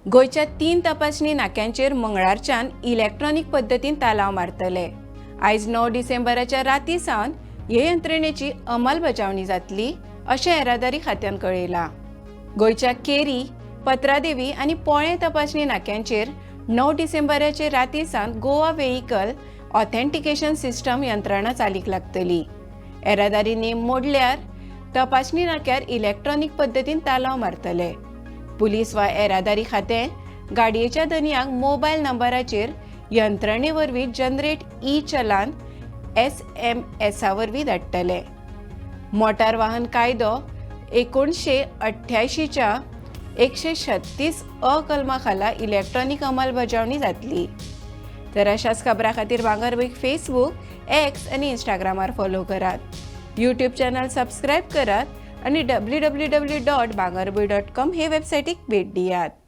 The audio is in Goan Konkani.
गोंयच्या 3 तपासणी नाक्यांचेर मंगळारच्यान इलेक्ट्रॉनीक पद्दतीन तालांव मारतले. आयज 9 डिसेंबराच्या राती सावन हे यंत्रणेची अंमलबजावणी जातली अशें येरादारी खात्यान कळयलां. गोंयच्या केरी, पत्रादेवी आनी पोळें तपासणी नाक्यांचेर 9 डिसेंबराचे राती सावन गोवा व्हेईकल ऑथेंटिकेशन सिस्टम यंत्रणा चालीक लागतली. येरादारी नेम मोडल्यार तपासणी नाक्यार इलेक्ट्रॉनीक पद्दतीन तालांव मारतले. पुलीस वा येरादारी खातें गाडयेच्या धनयांक मोबायल नंबराचेर यंत्रणे वरवीं जनरेट ई चलान एसएमएसा वरवीं धाडटले. मोटार वाहन कायदो 1988च्या 136 अ कलमा खाला इलेक्ट्रॉनीक अंमलबजावणी जातली. तर अशाच खबरां खातीर भांगरभूंयक फेसबूक, एक्स आनी इंस्टाग्रामार फॉलो करात, यूट्यूब चॅनल सबस्क्रायब करात आनी www.bhangarbhuin.com हे वेबसायटीक भेट दियात.